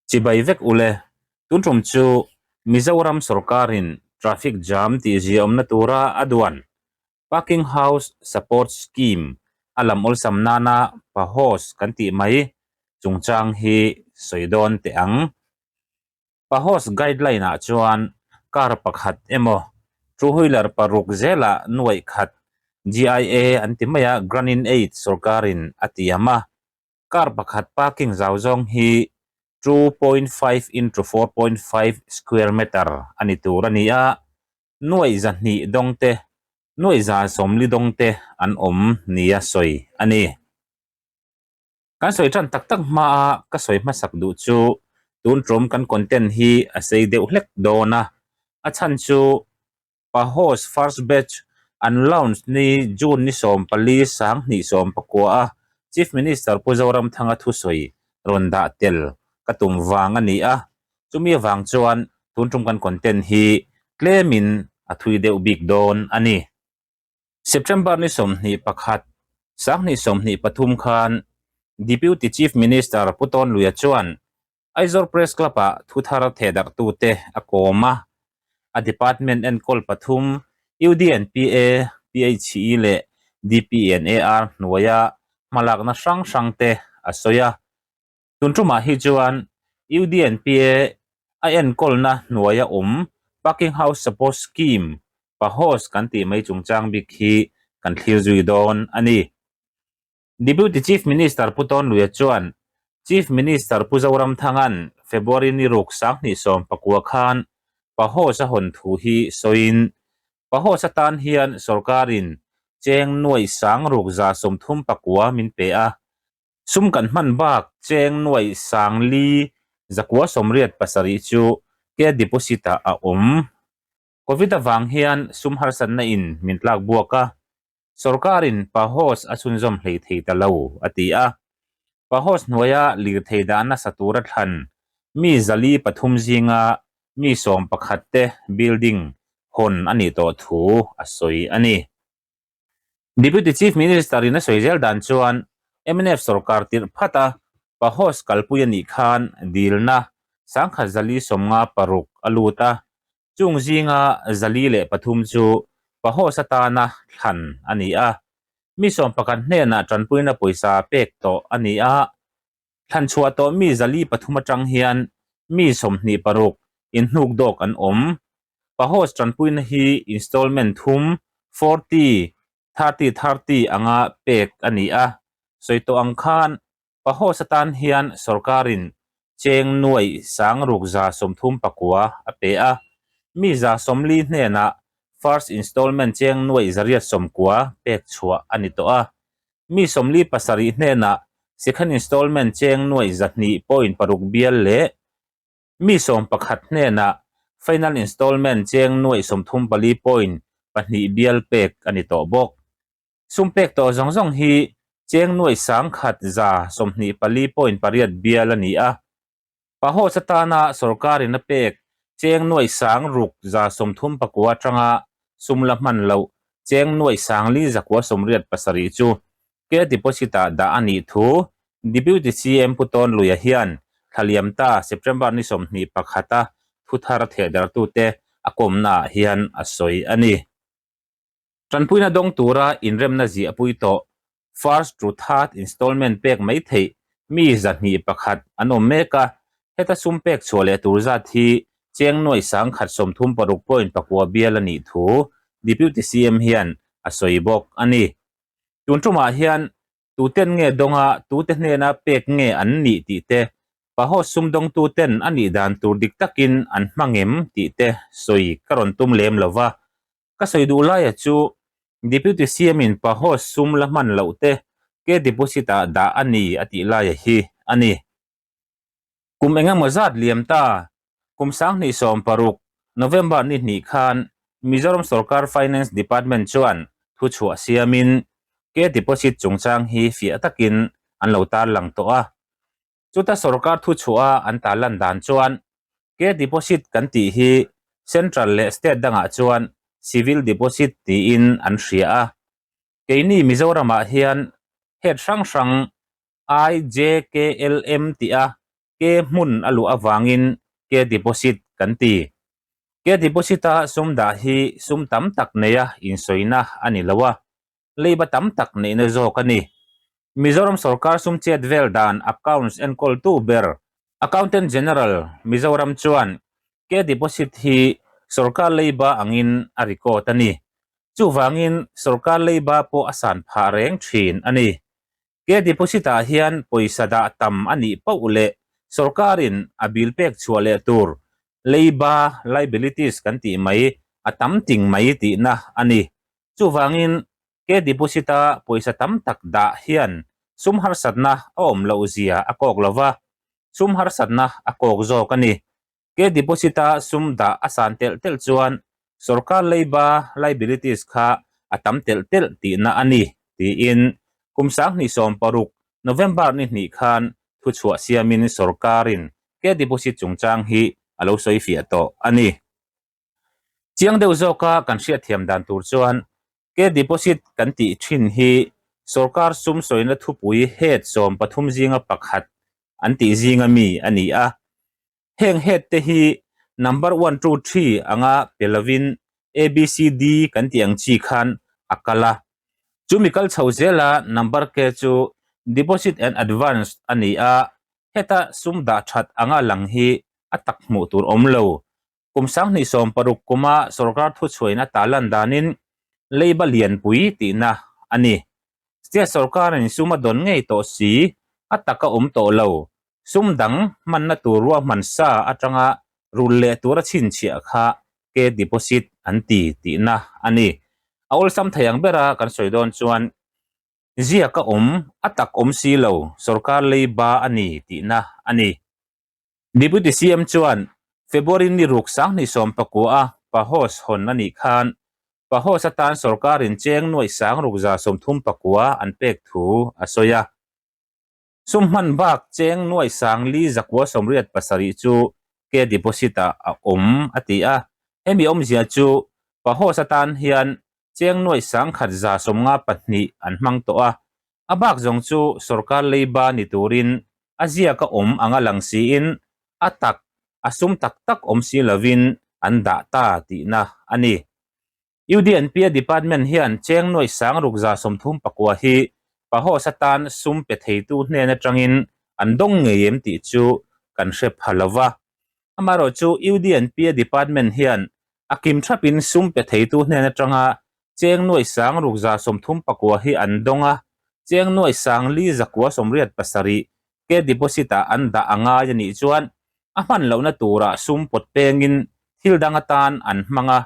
Chibai vek ule, tun tum chu Mizoram sorkarin traffic jam tih ziaawmna tura a duan Parking House Support Scheme a lam awlsam nana PAHOS kan tih mai chungchang hi sawi dawn teh ang. PAHOS guideline-ah chuan car pakhat emaw two wheeler paruk zelah nuaih khat GIA an ti mai a, Grant-in-Aid sorkarin a tiam a. Car pakhat parking zau zawng hi 2.5 into 4.5 square meter a ni tur a ni a, nuaih 200 dawng te, nuaih 140 dawng te an awm nia sawi a ni. Kan sawi tan tak tak hmaa ka sawi hmasak duh chu tun tum kan content hi a sei deuh hlek dawn a, a chhan chu PAHOS first batch an launch ni June ni 14 2019 a Chief Minister Pu Zoramthanga thusawi rawn dah tel ka tum vang a ni a, chumi avang chuan tun tum kan content hi tlemin a thui deuh bik dawn a ni. September ni 21, 2023 khan Deputy Chief Minister Pu Tawnluia chuan Aizawl Press Club-ah thuthar thehdarhtute a kawm a, a department enkawl pathum UDNPA, PHE leh DPNAR hnuaia hmalakna hrang hrangte a sawi a. Tun tumah hi chuan UDNPA a enkawlna hnuaia awm Parking House Support Scheme, PAHOS, kan tih mai chungchang bik hi kan thlir zui dawn a ni. Deputy Chief Minister Pu Tawnluia chuan Chief Minister Pu Zoramthanga'n February ni ruk 2019 khan PAHOS a hawn thu hi sawiin PAHOS atan hian sorkarin cheng nuaih 6639 min pe a, Sum kan hman bak cheng nuaih 5487 chu care deposit ah a awm. Covid avang hian sum harsatna in min tlak buak a, sorkarin PAHOS a chhunzawm hlei thei ta lo, a ti a. PAHOS hnuaia lirthei dah nasa tura thlan mi 403 zinga mi 11 te building hawn a nih tawh thu a sawi a ni. Deputy Chief Minister in a sawi zel dan chuan mnf sorkar tirh phat a, PAHOS kalpui a nih khan dilna 1156 a lut a, chung zinga 403 chu PAHOS atana thlan a ni a, mi 11 hnenah tanpuina pawisa pek tawh a ni a, Thlan chhuah tawh mi 403 atang hian mi 26 inhnuk dawk an awm. PAHOS tanpuina hi installment thum, 40, 30, 30 anga pek a ni a. Sawi tawh ang khan PAHOS atan hian sorkarin cheng nuaih 6639 a pe a. Mi 40 hnenah first installment cheng nuaih 890 pek chhuah a ni tawh a. Mi 47 hnenah second installment cheng nuaih 200.6 bial leh mi 11 hnenah final installment cheng nuaih 34.2 bial pek a ni tawh bawk. Sum pek tawh zawng zawng hi cheng nuaih 1124.8 bial a ni a. PAHOS atana sorkarin a pek cheng nuaih 6139 atanga sum la hman loh cheng nuaih 4987 chu care deposit-ah dah a nih thu Deputy CM Pu Tawnluia hian thla liam ta September ni 21 a thuthar thehdarhtute a kawmnaah hian a sawi a ni. Tanpuina dawng tura inremna ziahpui tawh first to third installment pek mai theih mi 201 an awm mek a, heta sum pek chhuah leh tur zat hi cheng nuaih 136.9 bial a nih thu Deputy CM hian a sawi bawk a ni. Tun tumah hian tuten nge dawnga tute hnena pek nge an nih tih te, PAHOS sumdawngtuten a nih dan tur dik takin an hmang em tih te sawi ka rawn tum lem lo va. Ka sawi duh laia chu Deputy CM in PAHOS sum la hman loh te ke deposit ah dah a ni a tih laia hi a ni. Kum eng emaw zat liam ta, kum 2016 November ni hnih khan Mizoram Sorkar Finance Department chuan thuchhuah siamin ke deposit chungchang hi fiah takin an lo tarlang tawh a. Chuta sorkar thuchhuah a an tarlan dan chuan ke deposit kan tih hi Central leh State dangah chuan Civil Deposit tiin an hria a. Keini Mizoramah hian head hrang hrang I, J, K, L, M tih a. Ke hmun a luh avangin ke deposit kan ti. Ke deposit-a sum dah hi sum tam tak neia insawina a ni lo a, leiba tam tak neihna zawk a ni. Mizoram sorkar sum chet vel dan accounts enkawltu ber Accountant General Mizoram chuan ke deposit hi sorkar leiba angin a record a ni. Chuvangin sorkar leiba pawh a san phah reng thin a ni. Ke deposit-ah hian pawisa dah tam a nih poh leh sorkarin a bill pek chhuah leh tur leiba, liabilities, kan tih mai a tam ting mai tihna a ni. Chuvangin ke deposit-a pawisa tam tak dah hian sum harsatna a awm loh zia a kawk lo va, sum harsatna a kawk zawk a ni. Ke deposit-a sum dah a san telh telh chuan sorkar leiba, liabilities, kha a tam telh telh tihna a ni, tiin kum 2016 November ni hnih khan thuchhuah siamin sorkarin ke deposit chungchang hi a lo sawi fiah tawh a ni. Chiang deuh zawka kan hriatthiam dan tur chuan ke deposit kan tih thin hi sorkar sum sawina thupui head 13 zinga pakhat an tih zinga mi a ni a. Heng head te hi number one two three anga pe lovin ABCD kan tih ang chi khan a kal a. Chumi kal chho zela number ke chu deposit and advance a ni a, heta sum dah that anga lang hi a tak hmuh tur awm lo. Kum 2016 kuma sorkar thuchhuain a tah lan danin leiba lianpui tihna a ni. State sorkarin sum a dawn ngei tawh si, a taka awm tawh lo. Sum dang hmanna tur ruahman sa atanga rul leh tura chhinchhiah kha ke deposit an ti tihna a ni. A awlsam thei ang bera kan sawi dawn chuan ziak a awm, a tak awm si lo, sorkar leiba a ni tihna a ni. Deputy CM chuan February ni ruk 2019 a Pahos hawn a nih khan Pahos atan sorkarin cheng nuaih 639 an pek thu a sawi a. Sum hman bak cheng nuaih 4,987 chu ke deposit ah a awm a ti a. Hemi awmzia chu Pahos atan hian cheng nuaih 1,152 an hmang tawh a. A bak zawng chu sorkar leiba ni turin a ziak a awm anga lang siin a tak, a sum tak tak awm si lovin an dah ta tihna a ni. UDNPA Department hian cheng nuaih 639 hi Pahos atan sum pe theitu hnen atangin an dawng ngei em tih chu kan hre pha lo va. Amaherawhchu UDNPA Department hian a kim thapin sum pe theitu hnen atanga Cheng nuaih 639 hi an dawng a, cheng nuaih 4,987 ke deposit-ah an dah a ngai a nih chuan a hman lohna turah sum pawt pengin thil dang atan an hmang a,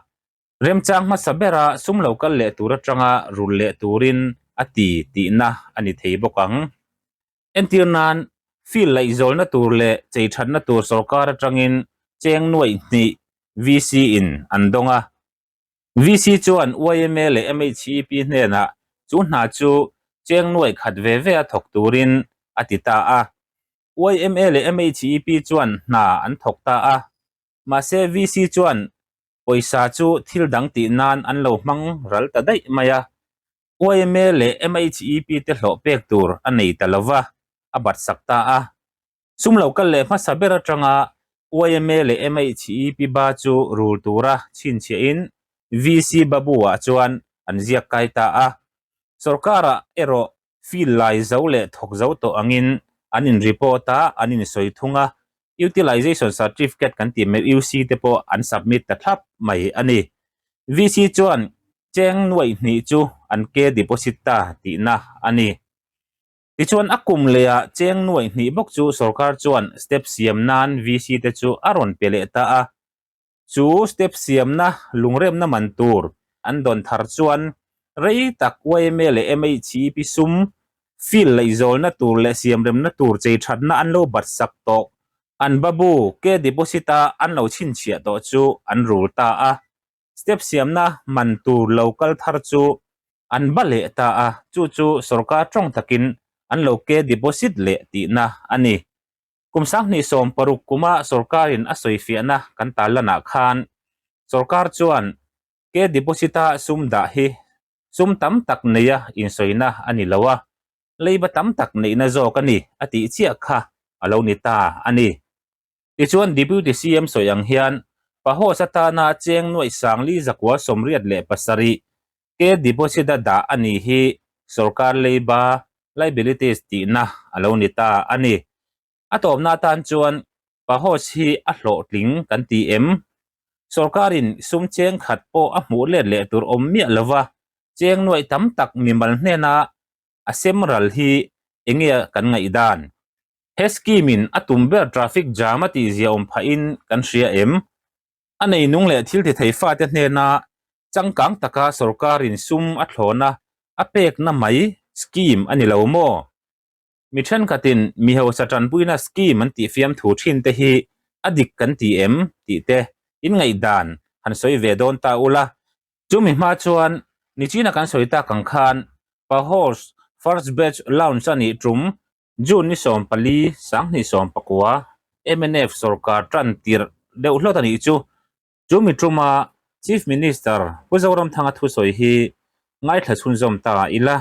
remchang hmasa bera sum lo kal leh tur atanga rul leh turin a ti tihna a ni thei bawk ang. Entir nan, field laihzawlna tur leh chei thatna tur sorkar atangin cheng nuaih hnih VC-in an dawng a. VC chuan yma leh MHEP hnenah chu hna chu cheng nuaih khat ve ve a thawk turin a ti ta a. Yma leh MHEP chuan hna an thawk ta a. Mahse VC chuan pawisa chu thil dang tih nan an lo hmang ral ta daih mai a. Yma leh MHEP te hlawh pek tur a nei ta lova, a batsak ta a. Sum lo kal leh hmasa ber atanga yma leh MHEP ba chu rul tura chhinchhiahin VC Babu-ah chuan an ziak kai ta a. Sorkar-ah erawh field lai zo leh thawk zo tawh angin an in report a, an insawi thung a, Utilization Certificate kan tih mai UC te pawh an submit ta thlap mai a ni. VC chuan cheng nuaih hnih chu an ke deposit ta tihna a ni. Tichuan a kum lehah cheng nuaih hnih bawk chu sorkar chuan step siam nan VC te chu a rawn pe leh ta a. Chu step siamna lungremna man tur an dawn thar chuan rei tak yma leh MHEP sum field laihzawlna tur leh siamremna tur chei thatna an lo bat sak tawh an babu ke deposit a an lo chhinchhiah tawh chu an rul ta a. Step siamna man tur lo kal thar chu an ba leh ta a, chu chu sorkar tawng takin an lo ke deposit leh tihna a ni. Kum 2016 kuma sorkarin a sawifiahna kan tarlanah khan sorkar chuan ke deposit-a sum dah hi sum tam tak neia insawina a ni lo a, leiba tam tak neihna zawk a ni a tih chiah kha. a lo ni ta a ni. Tichuan Deputy CM sawi ang hian Pahos atana cheng nuaih sangli zakua 87 ke deposit a dah a nih hi sorkar leiba, liabilities, tihna a lo ni ta a ni. A tawpna atan chuan Pahos hi a hlawhtling kan ti em? Sorkarin sum cheng khat pawh a hmuh let leh tur awm miah lova cheng nuaih tam tak mimal hnena a sem ral hi enge kan ngaihdan? He scheme in a tum ber traffic jam a tihzia awm phahin kan hria em? A neinung leh thil ti thei fate hnena changkang taka sorkarin sum a thlawna a pekna mai scheme a ni lo maw? Mi thenkhatin mi hausa tanpuina scheme an tih fiamthu thin te hi a dik kan ti em tih te in ngaihdan han sawi ve dawn ta ula. Chumi hma chuan nichina kan sawi tak ang khan Pahors First Batch Launch a nih tum June ni 14, 2019 mnf sorkar tan tirh deuh hlawt a nih chu. Chumi tuma Chief Minister Pu Zoramthanga thusawi hi ngaithla chhunzawm ta ila.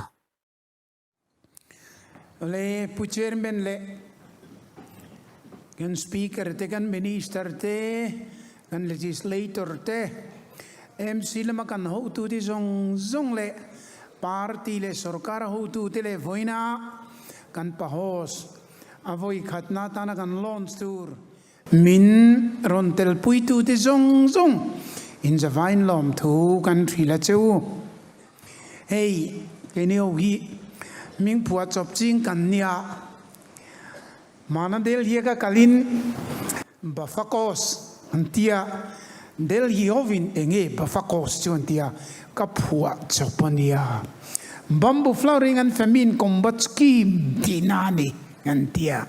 Awle Pu Chairman leh kan Speaker te, kan Minister te, kan Legislator te, MC lama kan hotute zawng zawng leh Party leh Sorkar hotute leh vawiina kan pahos a vawi khatna atana kan launch tur min rawn telpuitute zawng zawng inzavain lawmthu kan hrilh a che u. Hei keini ho hi hming phuah chawp ching kan nia. Hmana Delhi a ka kalin Bafakos an tia, Delhi hovin enge Bafakos chu an tia, ka phuah chawp a nia. Bamboo flowering and famine combat scheme tihna a ni an tia.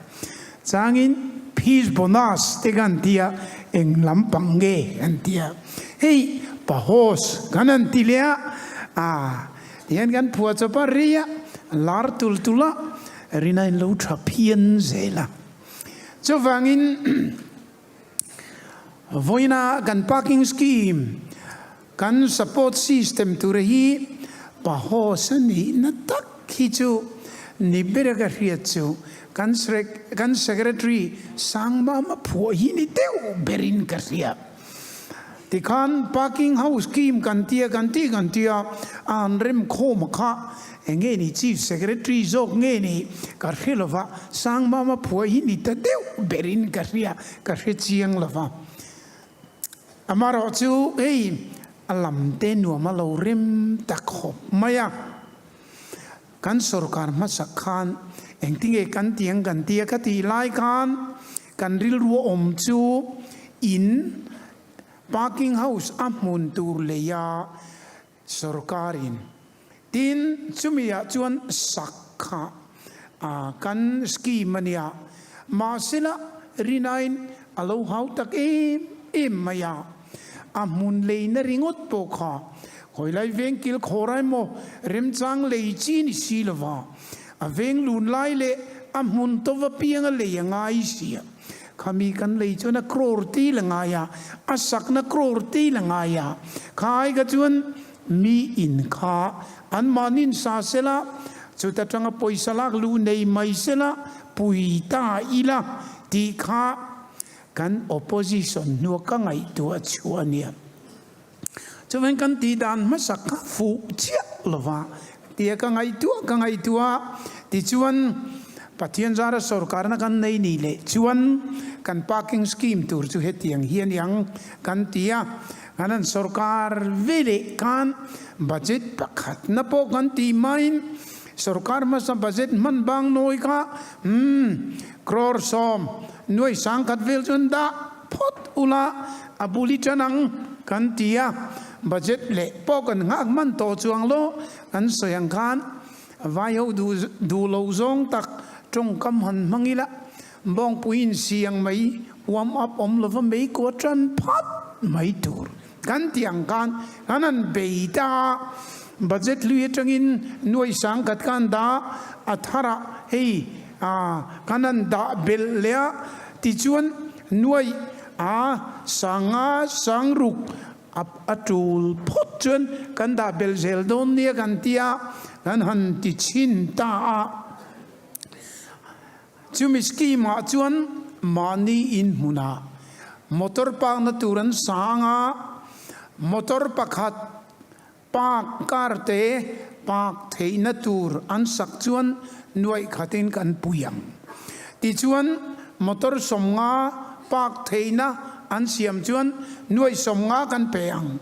Changin Peace bonus te kan tia, eng lampang nge an tia. Hei Pahos kan han ti leh a, ah tihian kan phuah chawp a, rei a lar tul tul a, Rina in lo tha phian zel a. Chuvangin vawiina kan parking scheme kan support system tura hi pahawsa nihna tak hi chu ni bera ka hriat chu kan kan secretary Sangmama phuah hi ni deuh berin ka hria. Tikhan parking house scheme kan tia kan ti kan tia a han rem khawm a kha enge ni chief secretary zawk nge ni ka hre lova Sangmama phuah hi ni ta deuh berin ka hria ka hre chiang lova amarawh chu hei a lam te nuam a lo rem ta khawp mai a kan sorkar hmasak khan engtinge kan tiang kan tia ka tih lai khan kan rilru a awm chu in parking house a hmun tur lei a sorkarin tin chumi ah chuan sak kha kan scheme a nia mahsela rinain a lo hau tak em em mai a a hmun leina ringawt pawh kha khawilai veng kil khawr a emaw remchang lei chi ni si lova a veng lun lai leh a hmun tova pianga lei a ngai sia. Khami kan lei chuan a crore te la ngai a, a sakna crore te la ngai a. Kha ai kha chuan mi in kha anmahni'n sa sela, chuta tanga pawisa lak luh nei mai sela, pui ta ila tih kha kan opposition hnua ka ngaihtuah chhuah a nia. Chuvain kan tih dan hmasak kha fuh chiah lova tia ka ngaihtuah ka ngaihtuah tichuan Pathian zara sorkarna kan nei ni leh chuan kan parking scheme tur chu hetiang hi a niang kan ti a, kan han sorkar ve leh khan budget pakhatna pawh kan tih hmain sorkar hmasa budget hman bang nawi kha umm crore sawm nuai sangkhat vel chuan dah Phawt ula a bul i tan ang kan ti a, budget leh pawh kan nghak hman tawh chuang lo an sawi ang khan vai ho duh lo zawng tak tawngkam han hmang ila bawngpui in si ang mai warm up awm lova mei kua tan phat mai tur kan ti ang khan kan han bei ta a, budget hlui atangin nuai sangkhat khan dah a tharah hei kan han dah belh leh a tichuan Nuaih a sanga sangruk a a tul phawt chuan kan dah belh zel dawn nia kan ti a, kan han ti chhin ta a. Chumi scheme ah chuan mahni in hmunah motor park na tur an sang a, motor pakhat park car te park theihna tur an sak chuan nuaih khatin kan pui ang. Tichuan motor 50 park theihna an siam chuan nuaih 50 kan pe ang.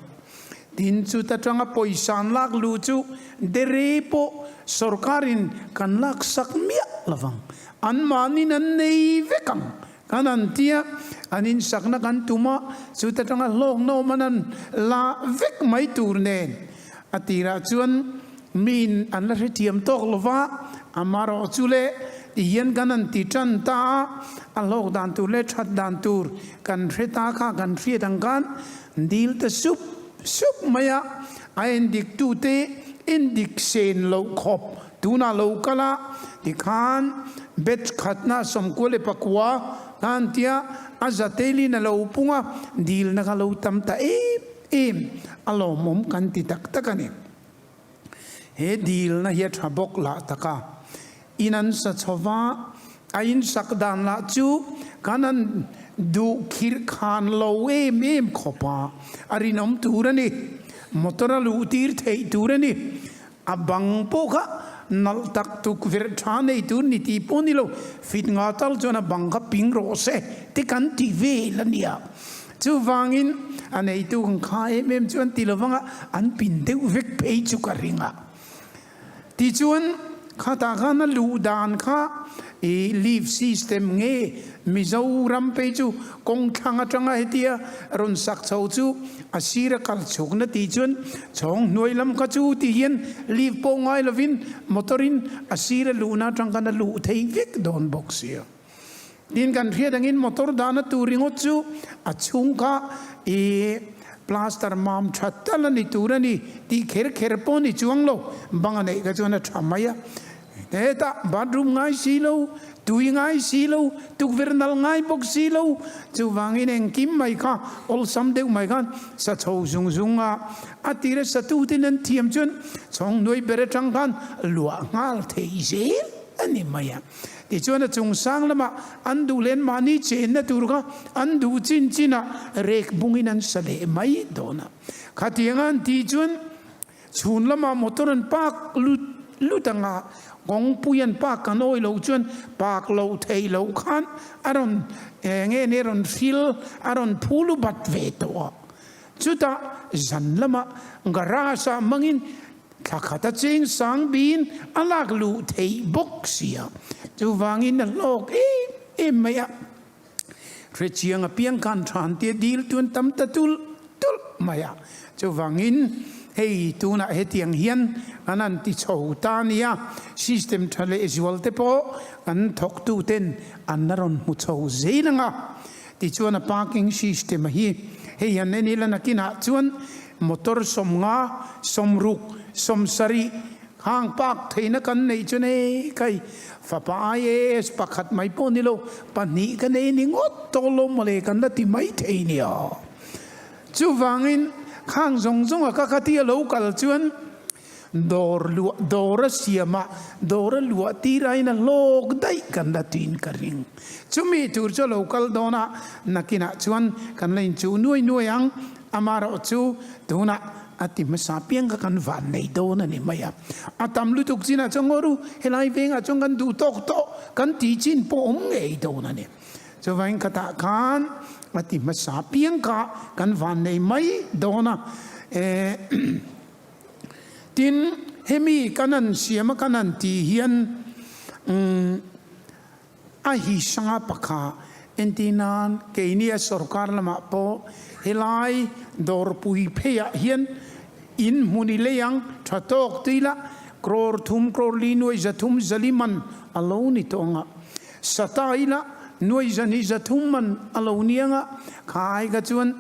Tin, chuta tanga pawisa an lak luh chu dere pawh sorkarin kan lak sak miah lovang. Anmahnin an nei vek ang kan an tia, an insakna kan tum a, chuta tanga hlawkna awm an an la vek mai tur nen. A tirah chuan miin an la hrethiam tawk lova, amarawh chu le tihian kan an ti tan ta a, a hlawk dan tur leh that dan tur kan hre ta kha kan hriat ang khan Dil ta sup sup mai a, a endik tute endik sen loh khawp tunah lo kal a, tikhan batch khatna 99 khan tia a zatelin a lo pung a, dilna kha lo tam ta em em a lawmawm kan ti tak tak a ni. He dilna hi a tha bawk lah tak a, in an sa chho va, a in sak dan lah chu kan an duh khirh khan lo em em khawp a, a rinawm tur a ni, motor a luh tir theih tur a ni, a bang pawh kha nalh tak tukverh tha nei tur ni tih pawh ni lo, fit nga tal chuan a bang kha ping rawh se te kan ti vel a nia. Chuvangin a neitu kan kha em em chu an ti lovang a, an pin deuh vek phei chu ka ring a. Tichuan khatah khan a luh dan kha i leave system nge Mizoram phei chu kawng thlang atanga hetia rawn sak chho chu a sir a kal chhukna tih chuan chhawng hnuai lam kha chu ti hian leave pawh ngai lovin motor in a sir a luhna atang khan a luh thei vek dawn bawk sia. Tin kan hriat angin motor dahna tur ringawt chu a chhung kha i plaster mam tha tal a ni tur a ni tih kher kher pawh ni chuang lo, bang a neih kha chuan a tha mai a. Hetah bathroom ngai si lo, tui ngai si lo, tukverh nal ngai bawk si lo, chuvangin engkim mai kha awlsam deuh mai khan sa chho zung zung a, a tira satuten an thiam chuan chhawng hnuai ber atang khan luah nghal thei zel a ni mai a. Tichuan a chung sang lamah an duh len mahni chenna tur kha an duh chin chinah rek bungin an sa leh mai dawn a. Khatianga an tih chuan chhun lamah motor an park lut lut ang a, kawngpui an park kan awih loh chuan park loh theih loh khan a rawn nge ni a rawn hril a rawn phulu bat ve tawh a. Chutah zan lamah garage ah hmangin Thla khat a cheng sang bin a lak luh theih bawk sia, chuvangin a hlawk em em mai a. Hrechiang apiang khan than tia dil tuan tam ta tulh tulh mai a, chuvangin hei tunah hetiang hian kan han ti chho ta nia, system tha leh zual te pawh kan thawktu ten an la rawn hmu chho zel ang a. Tichuan a parking system a hi hei han en ila nakinah chuan Motor 50, 60, 70 hang park theihna kan neih chuan e kai fapa IAS pakhat mai pawh ni lo, pahnih ka nei ni ngawt tawh lo mawle kan la ti mai thei nia. Chuvangin khang zawng zawnga ka khatia lo kal chuan Dawr luah, dawr a siam a, dawr a luah tir aiin a hlawk daih kan la tiin ka ring. Chumi tur chu a lo kal dawn a, nakinah chuan kan la inchuh nuai nuai ang, amaherawh chu tunah a ti hmasa piang kha kan van nei dawn a ni mai a. A tam lutuk chinah chuan ngaw ru, helai vengah chuan kan duh tawk tawh kan tih chin pawh awm ngei dawn a ni. Chuvangin khatah khan a ti hmasa piang kha kan van nei mai dawn a. Tin, hemi kan han siam a kan han tih hian a hisanga pakha entir nan keini a sorkar lamah pawh helai dawrpui pheiah hian in hmun i lei ang tha tawk tui la crore thum crore li nuai 300 zali man a lo ni tawh ang a, sata ila nuai 200 300 man a lo ni ang a, kha ai kha chuan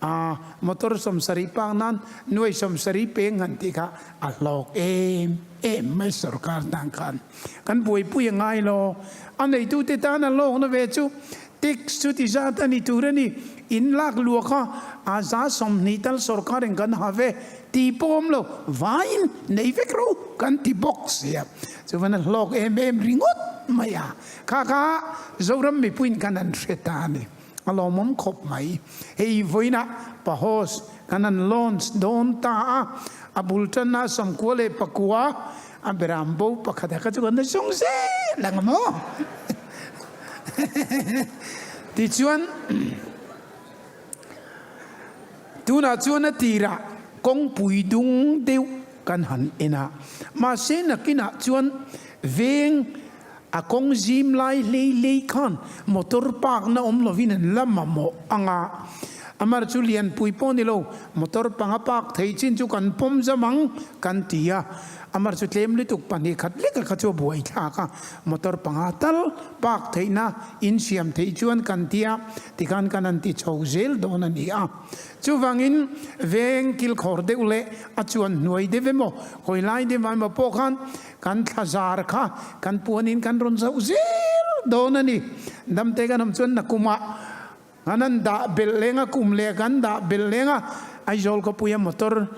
A motor 70 pak nan nuai 70 peng han tih kha a hlawk em em mai sorkar tan khan kan buaipui a ngai lo. A neitute tan a hlawkna ve chu tax chu ti zat a ni tur a ni. In lak luah kha a 20% tal sorkarin kan ha ve. Ti pawh awm lo, vaiin nei vek ro kan ti bawk sia. Chuvan a hlawk em em ringawt mai a. Kha kha Zoram mipuiin kan han hre ta a ni. A lawmawm khawp mai. Hei vawiinah Pahos kan han launch dawn ta a, a bul tanna 99 a beram bo pakhat a kha chu kan la zawng zel ang maw? Tichuan tunah chuan a tirah kawngpui dung deuh kan han en a, mahse nakinah chuan veng A kawng zim lai hlei hlei khan motor park na awm lovin an la mamawh ang a, amar chu lianpui pawh ni lo, motor panga park thei chin chu kan pawm zam ang kan ti a, amar chu tlem lutuk 2 khat lek a kha chu a buai thlak a, motor panga tal park theihna insiam theih chuan kan ti a, tikhan kan han ti chho zel dawn a ni a. Chuvangin veng kilkhawr deuh leh a chuan hnuai deuh emaw, hawi lai deuh emaw pawh khan Kan thlazar kha kan puanin kan rawn zoh zel dawn a ni. Damte kan awm chuan nakumah kan an dah belh leng a, kum leh kan dah belh leng a, Aizawl khawpuia motor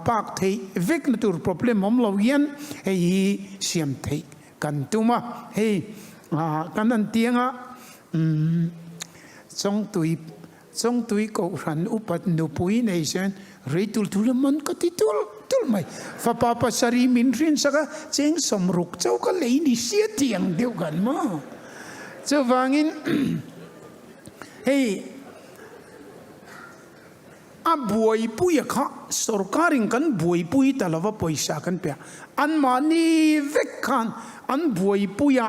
park theih vekna tur problem awm lo hian hei hi siam theih kan tum a. Hei kan an tiang a, Chawngtui Chawngtui Kohhran upat nupui nei chuan rei tul tul a man ka ti tul tul mai. Fapa pasarih min hrinsak a, cheng 60 chauh ka lei ni sia tiang deuh kan maw. Chuvangin hei a buaipuia kha sorkarin kan buaipui ta lova pawisa kan pe a, anmahni vek khan an buaipuia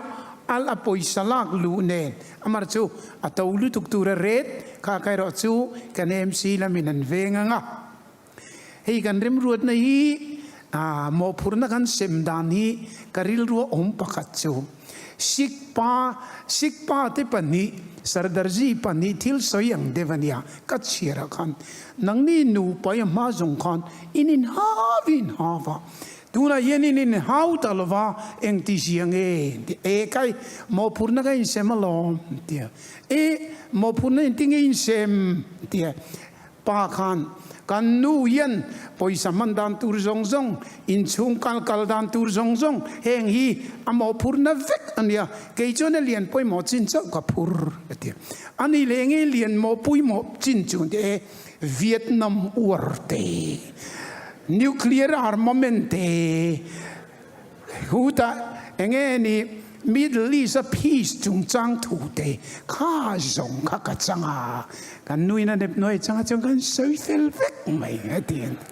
al a pawisa lak luh nen Amar chu a to lutuk tur a ret kha ka erawh chu kan MC lamin an veng ang a. Hei kan remruatna hi mawhphurhna kan sem dan hi ka rilrua awm pakhat chu Sikh pa Sikh pa te pahnih Sardarji pahnih thil sawi ang deuh a nia ka chhiarah khan nangni nupa i a hma zawng khan in inhau in inhau a. Tunah hian in inhau ta lo va, engti zia nge? Ti e kai, mawhphurhna ka insem alawm, ti a. E, mawhphurhna engti nge insem? Ti a. Pa khan, Kan nu hian pawisa hman dan tur zawng zawng, inchhung kal kal dan tur zawng zawng, heng hi a mawhphurhna vek a nia, kei chuan a lian pawimawh chin chauh ka phur, a ti a. Ani leh nge lian mawh pawimawh chin chu? Ti e. Vietnam War te, Nuclear Armament te, hutah enge ni Middle East a peace chungchang thu te kha zawng kha ka chang a, kan nuin a nep nuai changa chuan kan sawi fel vek mai heti an ti.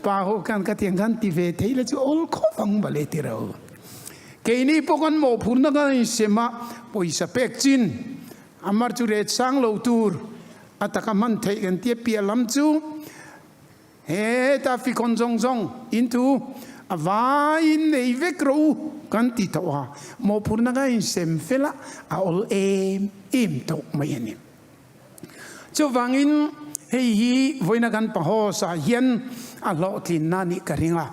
Pa ho khan ka tiang khan ti ve thei la chu awl khawp ang mawle ti ro. Keini pawh kan mawhphurhna kan insem a, pawisa pek chin Amar chu ret sang lo tur a taka hman theih kan tia piah lam chu heta fikhawn zawng zawng in thu a vaiin nei vek rawh u kan ti tawh a, mawhphurhna ka insem fel a, a awl em em tawh mai a ni. Chuvangin hei hi vawiina kan pahaws ah hian a hlawhtlinna nih ka ring a.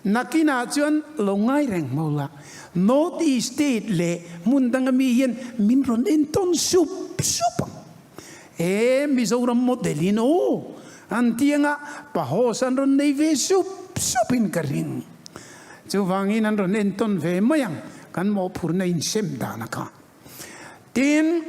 Nakinah chuan lo ngai reng hmu la, North East State leh hmun danga mi hian min rawn en tawn sup sup ang. He Mizoram model in aw an ti anga pahaws an rawn nei ve sup sup in ka ring. Chuvangin an rawn en tawn ve mai ang kan mawhphurhna insem dan a kha. Tin,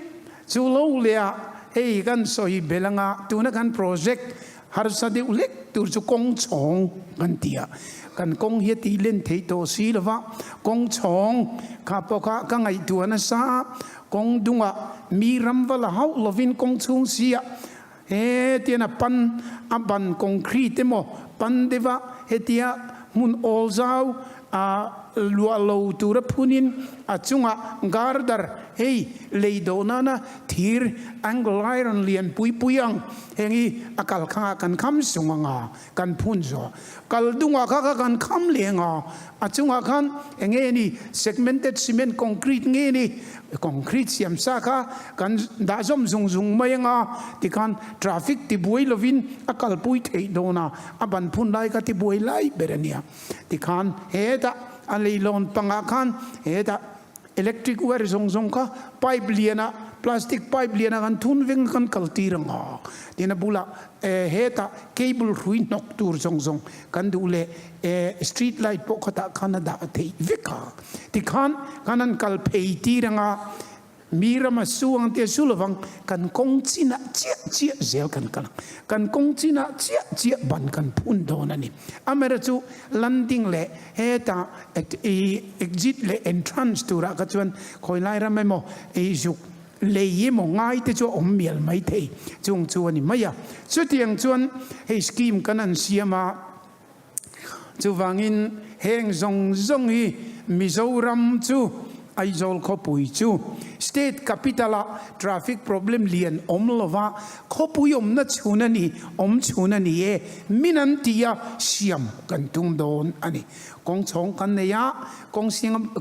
chu lo leh ah hei kan sawi belh anga tuna kan project harsa deuh hlek tur chu kawng chhawng kan ti a, kan kawng hi a tih len theih tawh si lova, kawng chhawng kha pawh kha ka ngaihtuah nasa a, kawng dungah mi ram va la hauh lovin kawng chhung si ah hetian a pan a ban concrete emaw pan deuh a hetia hmun awl zau a luah lo tura phunin a chungah girder hei lei dawh nana thir angle iron lian pui pui ang heng hi a kalkhangah kan kham sung anga kan phun zawh kal dungah kha kha kan kham leng a a chungah khan eng nge ni segmented cement concrete nge ni concrete siam sa kha kan dah zawm zung zung mai anga tikhan traffic ti buai lovin a kalpui theih dawn a a ban phun lai kha ti buai lai ber a nia tikhan hetah a leilawn pangah khan hetah electric wire zawng zawng kha pipe lianah. plastic pipe lian ah kan thun veng kan kal tir ang a, tin a bulah hetah cable hrui hnawk tur zawng zawng kan duh leh street light pawh khatah khan a dah theih vek a, tikhan kan han kal phei tir ang a. Mi rama su ang tia su lovang, kan kawng chinah chiah chiah zel kan kal ang. Kan kawng chinah chiah chiah ban kan phun dawn a ni. Amaherawh chu landing leh heta exit leh entrance turah kha chuan khawi lai ram emaw ei zuk lei emaw ngai te chu a awm mial mai thei chung chu a ni mai a. Chutiang chuan hei scheme kan han siam a. Chuvangin heng zawng zawng hi Mizoram chu Aizawl khawpui chu state capital-a traffic problem lian awm lova khawpui awmna chhun a ni, awm chhun a ni e, min an ti a, siam kan tum dawn a ni. Kawng chhawng kan nei a, kawng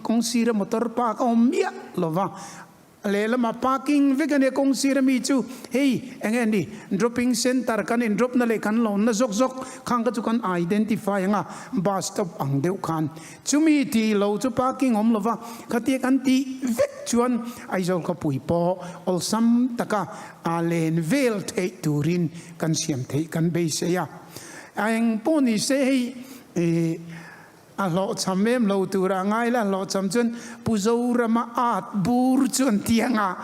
kawng sira motor park a awm miah lova, A lehlamah parking vek a nia kawng sir ami chu hei eng nge ni dropping center kan in drop na leh kan lawn na zawk zawk khang kha chu kan identify ang a bus stop ang deuh khan chumi tih lo chu parking awm lova khatia kan tih vek chuan Aizawl khawpui pawh awlsam taka a len vel theih turin kan siam theih kan beisei a eng pawh ni se hei ih A hlawhchham em lo tura a ngai la, a hlawhchham chuan Pu Zorama at bur chu an ti ang a,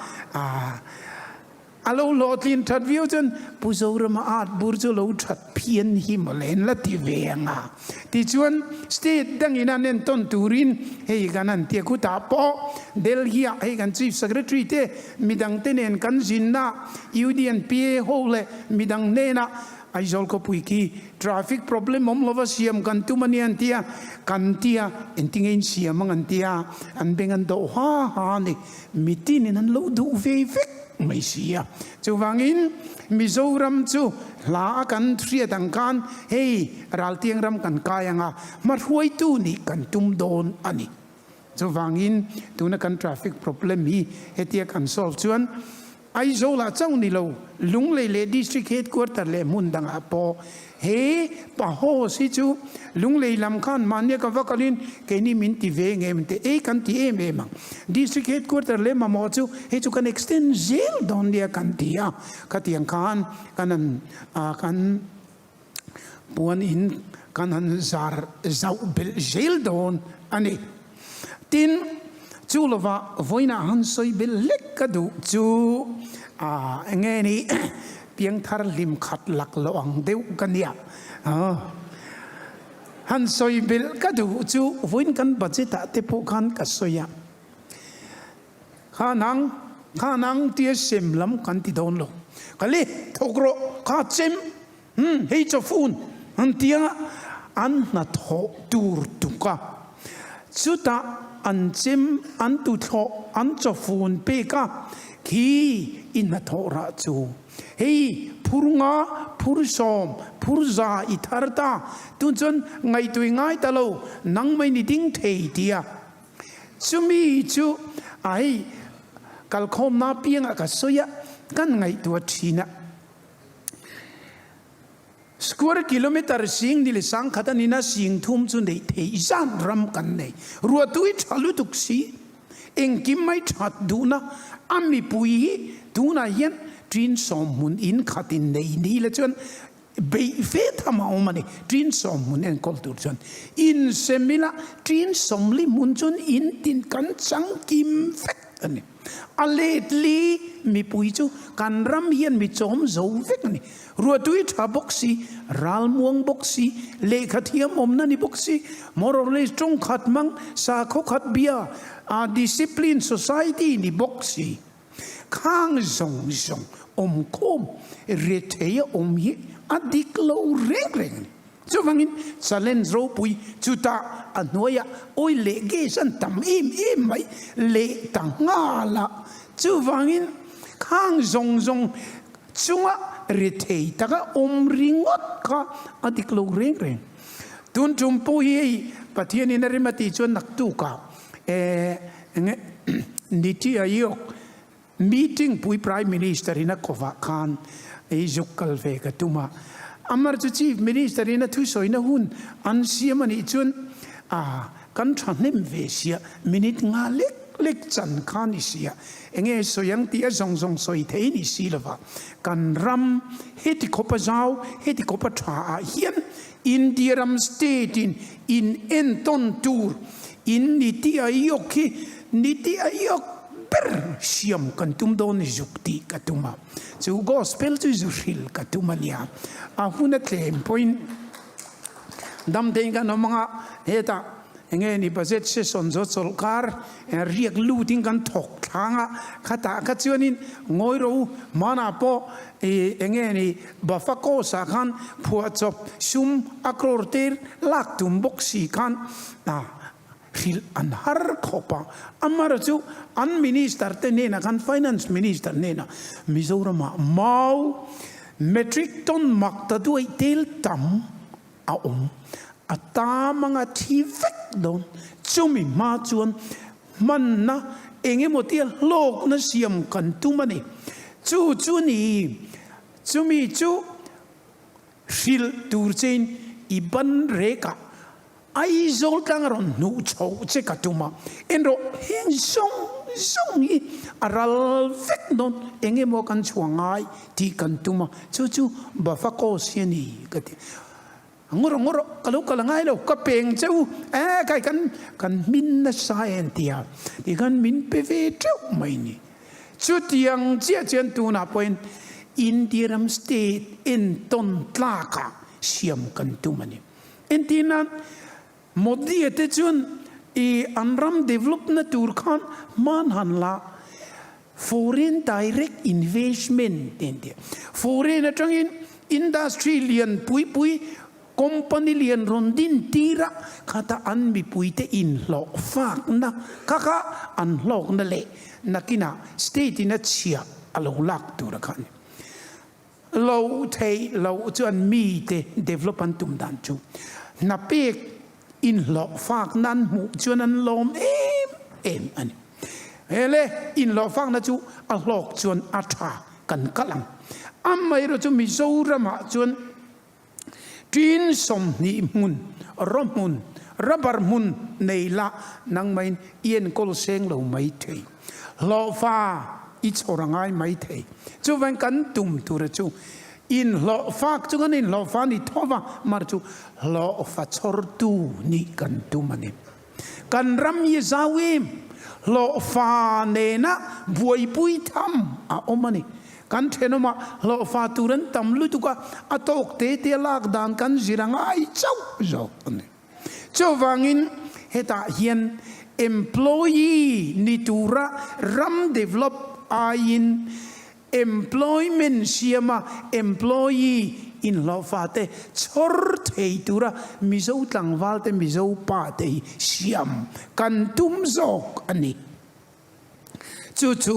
a lo hlawhtlin that viau chuan Pu Zorama at bur chu lo that phian hi mawle an la ti ve ang a. Tichuan state dangin an entawn turin hei kan han ti a, khutah pawh Delhi-ah hei kan Chief Secretary te midangte nen kan zinna UDNPA ho leh midang hnenah Aizawl khawpui khi traffic problem awm lova siam kan tum a nia an ti a, kan ti a, engtinge in siam ang an ti a, an beng an dawh ha ha a ni, mitinin an lo duh ve vek mai si a. Chuvangin Mizoram chu hla a kan hriat ang khan hei raltiang ram kan kai ang a, hmahruaitu nih kan tum dawn a ni. Chuvangin tuna kan traffic problem hi hetia kan solve chuan Aizawlah chauh ni lo, Lunglei leh District Headquarter leh hmun dangah pawh he Pahos hi chu Lunglei lam khan mahnia ka va kalin keini min ti ve ngei em te ei kan ti em em ang. District Headquarter leh mamawh chu hei chu kan extend zel dawn nia kan ti a, khatiang khan kan han kan puan in kan han zar zauh belh zel dawn a ni. Tin, chu lova vawiinah han sawi belh hlek ka duh chu ah eng nge ni piangthar hlim khat lak loh ang deuh ka nia. Han sawi belh ka duh chu vawiin kan budget ah te pawh khan ka sawi a. Kha nang, kha nang tia sem lam kan ti dawn lo. Ka le, thawk rawh, kha chem, hmm, hei chawfun, an tia an hnathawh tur tuk a. Chutah an chem, an tuthlawh, an chawfun pek a, khi i hnathawh rah chu. Hei phur nga, phur sawm, phur za i thar ta, tun chuan ngaihtuih ngai ta lo, nang mai ni ding thei tia. Chumi chu a hei kalkhawmna piangah ka sawi a, kan ngaihtuah thin a. Square kilometre sing ni leh sangkhat a nina sing thum chu neih theih zan ram kan nei. Ruahtui tha lutuk si, engkim mai that duhna a mipui hi tunah hian ṭin sawmhmun in khatin nei ni la chuan Beih ve tham a awm a ni. Ṭin sawmhmun enkawl tur chuan insem ila, ṭin sawmli hmun chuan in tin kan chang kim vek a ni. A let li mipui chu kan ram hian mi chawm zo vek a ni. Ruahtui tha bawk si, ralmuang bawk si, lehkha thiam awmna ni bawk si, more or less tawng khat hmang, sakhaw khat bia, a discipline society ni bawk si. Khang zawng zawng awmkhawm rethei a awm hi a dik lo reng reng a ni. Chuvangin challenge ropui chutah a hnuaiah oil leh gas an tam em em mai leh ta nghal a. Chuvangin khang zawng zawng chunga rethei taka awm ringawt kha a dik lo reng reng. Tun tum pawh hi hei Pathianin a rem a tih chuan naktukah eh Enge Niti Aayog meeting pui Prime Minister in a kovah khan ei zuk kal ve ka tum a. Amar chu Chief Minister in a thusawina hun an siam a nih chuan a kan thahnem ve sia minute nga lek. lek chan kha ni si a, enge sawi ang tih a zawng zawng sawi thei ni si lova, kan ram heti khawpa zau, heti khawpa tha ah hian India ram state in in entawn tur in Niti Aayog hi Niti Aayog ber siam kan tum dawn ni zuk tih ka tum a, chu gospel chu zu hril ka tum a nia, a hun a tlem pawhin dam theiin kan awm ang a, hetah Enge ni budget session zo chawlhkar riak lutin kan thawk thlang a, khatah kha chuanin ngawi rawh u, hmanah pawh i enge ni Bafa Coast ah khan phuahchawp sum a crore te lak tum bawk si khan hrilh an har khawp a, amara chu an minister te hnenah khan finance minister hnenah Mizoramah mau metric ton mak ta duaih tel tam a awm. A tam anga thi vek dawn. Chumi hma chuan hmanna eng emaw tia hlawkna siam kan tum a ni. Chu chu ni, chumi chu hrilh tur chein i ban rekah Aizawl tlang a rawn hnuh chhoh che ka tum a. En rawh, heng zawng zawng hi a ral vek dawn, eng emaw kan chhuah ngai tih kan tum a, chu chu Bafakos hi a ni ka ti. Ngawr ngawr ka lo kal angai lo, ka peng che u, eh kai kan kan hmin nasa en tia ti khan min pe ve teuh mai ni. Chutiang chiah chuan tunah pawhin India ram state entawn tlakah siam kan tum a ni. Entirnan, Modi-a te chuan i an ram develop na tur khan hman han la, foreign direct investment te an ti a. Foreign atangin industry lian pui pui, company lian rawn din tir a, khata an mipuite inhlawh fakna kha kha an hlawkna leh nakinah state in a chhia a lo lak tur a kha a ni. Lo theih loh chuan mite develop an tum dan chu hna pek inhlawh fakna an hmuh chuan an lawm em em a ni. Hele inhlawh fakna chu a hlawk chuan a tha kan kalh ang. Amaherawhchu chu Mizoramah chuan Tin 20 hmun, raw hmun, rubber hmun nei la nangmahin i enkawl seng lo mai thei. Hlawhfa i chhawr a ngai mai thei. Chuvain kan tum tura chu inhlawhfak chu kan inhlawhfa ni tho va, mar chu hlawhfa chhawrtu nih kan tum a ni. Kan ram hi zau em? Hlawhfa nena buaipui tham a awm a ni. Kan thenawmah hlawhfa tur an tam lutuk a, a tawk te te lak dan kan zir a ngai chauh zawk a ni. Chuvangin hetah hian employee ni tura ram develop aiin Employment siama employee inhlawhfa te chhawr thei tura Mizo tlangval te Mizo pa te hi siam kan tum zawk a ni. Chu chu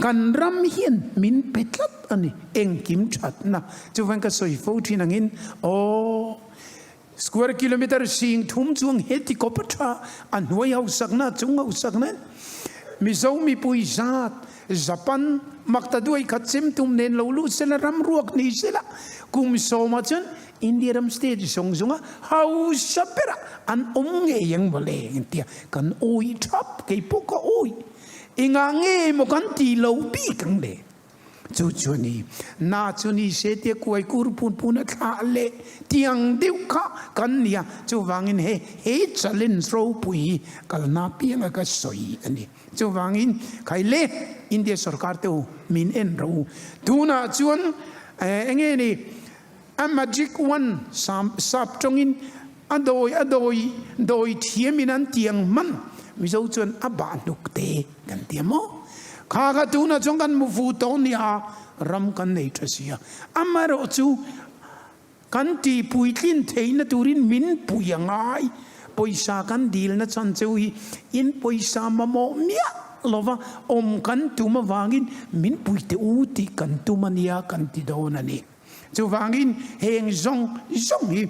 kan ram hian min pe tlat a ni engkim thatna. Chuvan ka sawi fo thin angin aw square kilometer 3000 chuang heti kawp a tha a hnuai hausakna chung hausakna Mizo mipui zat Japan makta duai khat chem tum nen lo lut sela ram ruak ni sela kum sawma chuan India ram state zawng zawnga hausa bera an awm ngei ang mawle engtia kan awi thap kei pawh ka awi engah nge maw kan ti lo bik ang le. Chu chu a ni. Na chu ni se tia kuai kur pun pun a thlah leh tiang deuh kha kan ni a. Chuvangin he he challenge ropui hi kalna pianga ka sawi a ni. Chuvangin khai le India sorkar te u min en rawh u. Tunah chuan enge ni a magic one sap tawngin a dawi a dawi dawi thiamin an tiang hman Mizo chuan a bah hnuk te kan ti a maw? Kha kha tunah chuan kan mu fu tawh nia ram kan nei tha sia. Amaherawh chu kan tih puitlin theihna turin min pui a ngai. Pawisa kan dilna chhan cheu hi in pawisa mamawh miah lova awm kan tum avangin min pui teh u tih kan tum a nia kan ti dawn a ni. Chuvangin heng zawng zawng hi.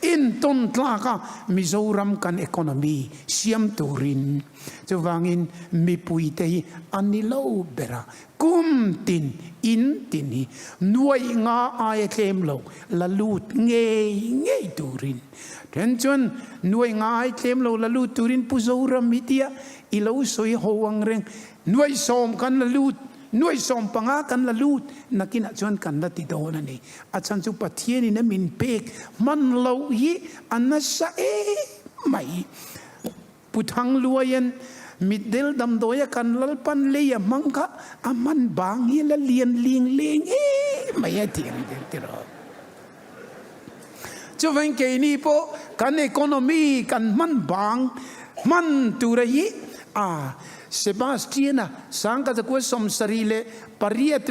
Entawn tlaka Mizoram kan economy siam turin. Chuvangin mipuite hi a ni lo ber a, kum tin in tin hi nuaih nga aia tlem lo la lut ngei ngei turin. Then chuan nuaih nga ai tlem lo la lut turin Pu Zoram hi tia i lo sawi ho ang reng, nuaih sawm kan la lut, nuaih 15 kan la lut, nakinah chuan kan la ti dawn a ni. A chhan chu Pathianin a min pek hman loh hi a nasa em mai. Pu Thangluaia'n mitdel damdawia kan Lalpan lei a hmang kha a hman bang hi la lian ling leng em mai a ti ang deuh tiraw. Chuvang keini pawh kan economy kan hman bang hman tura hi a Sebastian-a sangkazakua 78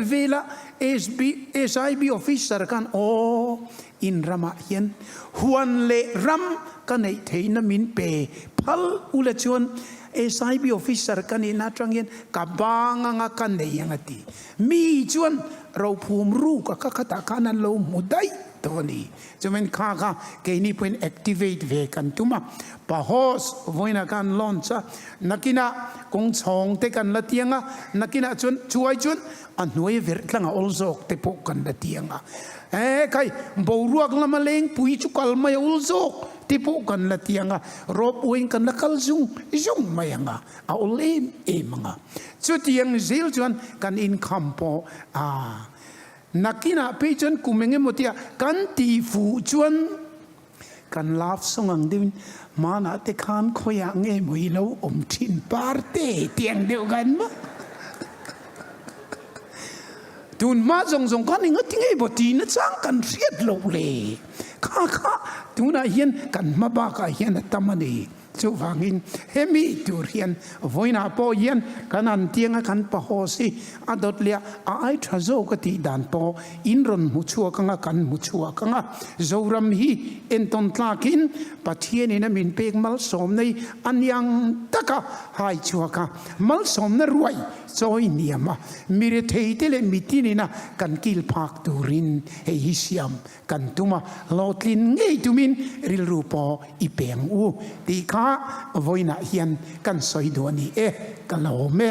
vela SB SIB officer khan aw In ramah hian huan leh ram ka neih theihna min pe phal ula chuan SIB officer ka nihna atang hian ka bang anga ka nei ang a ti. Mi chuan rophum ruk a ka khatah khan an lo hmu daih tawh a ni. Chumin kha kha keini pawhin activate ve kan tum a, Pahos vawiinah khan launch a, nakinah kawng chhawng te kan la tiang a, nakinah chuan chuai chuan A hnuai verh tlanga awl zawk te pawh kan la ti ang a, e khai, boruak lama lengpui chu kal mai awl zawk te pawh kan la ti ang a, rope way-in kan la kal zung zung mai ang a, a awl em em ang a. Chutiang zel chuan kan income pawh a nakinah phei chuan kum eng emaw tia kan tihfuh chuan kan love song ang deuhin hmanah te khan khawiah nge maw i lo awm thin parte tiang deuh khan maw tun hma zawng zawng khan enga ti nge maw tihna chang kan hriat loh le kha kha tunah hian kan hma bakah hian a tam a ni. Chuvangin hemi tur hian vawiinah pawh hian kan han tianga kan pahaw si a dawt leh a ai tha zawk a tih dan pawh in rawn hmu chhuak anga kan hmu chhuak anga Zoram hi entawn tlakin Pathianin a min pek malsawmna hi a niang taka hai chhuak a, malsawmna ruai chawi hniam a, miretheite leh mitinina kan kil phak turin hei hi siam Kan tum a, hlawhtlin ngei tumin rilru pawh i peng u tih kha vawiinah hian kan sawi duh a ni e, ka lawm e.